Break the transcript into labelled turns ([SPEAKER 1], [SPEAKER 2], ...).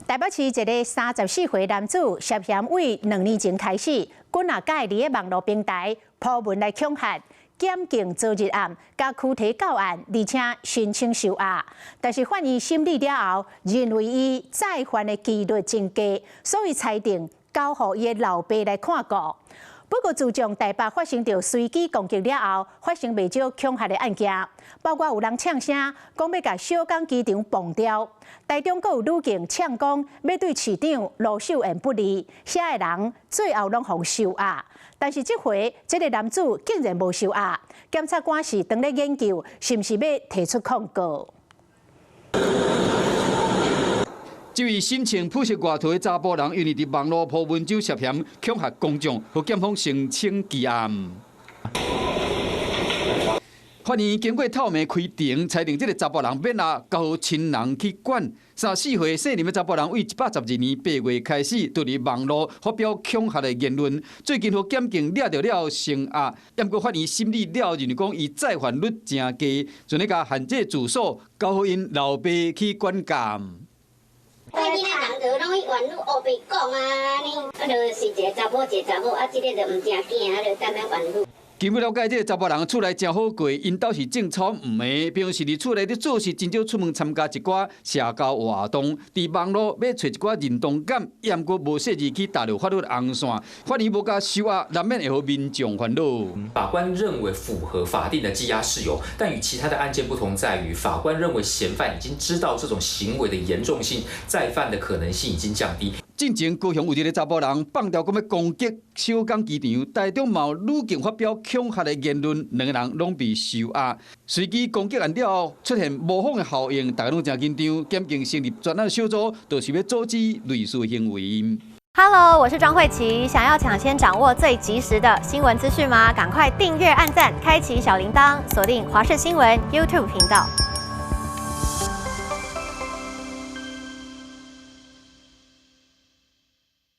[SPEAKER 1] 台北市一个34歲男子涉嫌對2年前開始，幾若擺佇咧網路平台鋪文來恐嚇，檢警昨日暗共拘提到案，而且申請收押。但是法院審理了後，認為伊再犯的幾率真低，所以裁定交予伊的老爸來看顧。不過，自從台北發生著隨機攻擊了後，發生袂少恐嚇的案件，包括有人嗆聲講欲共小港機場磅掉，台中閣有女警嗆講欲對市長盧秀燕不利，遐的人最後攏予收押。但是這回這个男子竟然無收押，檢察官是當咧研究是毋是欲提出控告。
[SPEAKER 2] 這位身穿普色外套的查埔人，因為佇網路鋪文章涉嫌恐嚇公眾，予檢方申請羈押。法院經過透明開庭，裁定這个查埔人免押，交予親人去管。34歲姓林的查埔人，對112年8月開始，就佇網路發表恐嚇的言論。最近予檢警掠著了後聲押，毋過法院審理了後，認為講伊再犯率誠低，準咧共限制住所，交予𪜶老爸去管教。
[SPEAKER 3] 阮囡仔人就攏去怨女烏白講啊，按呢，啊，就是一个查某一个查某，啊，這个就毋正經，啊，就踮咧怨女。
[SPEAKER 2] 根據了解，這个查埔人厝內誠好過，𪜶兜是種草毋的，平時佇厝內咧做事，真少出門參加一寡社交活動。佇網路欲揣一寡認同感，毋過無細膩去踏著法律紅線，法院無共收押，難免會予民眾煩惱。
[SPEAKER 4] 法官認為符合法定的羈押事由，但與其他的案件不同，在於法官認為嫌犯已經知道這種行為的嚴重性，再犯的可能性已經降低。
[SPEAKER 2] 進前高雄有一个查埔人放牢講欲攻擊小港機場，台中嘛有女警發表恐嚇的言論，兩个人攏被收押。隨機攻擊案了後，出現模仿的效應，大家攏誠緊張。檢警成立專案小組，就是欲阻止類似行為。
[SPEAKER 5] Hello，我是莊慧琪。想要搶先掌握最及時的新聞資訊嗎？趕快訂閱、按讚、開啟小鈴鐺，鎖定華視新聞 YouTube 頻道。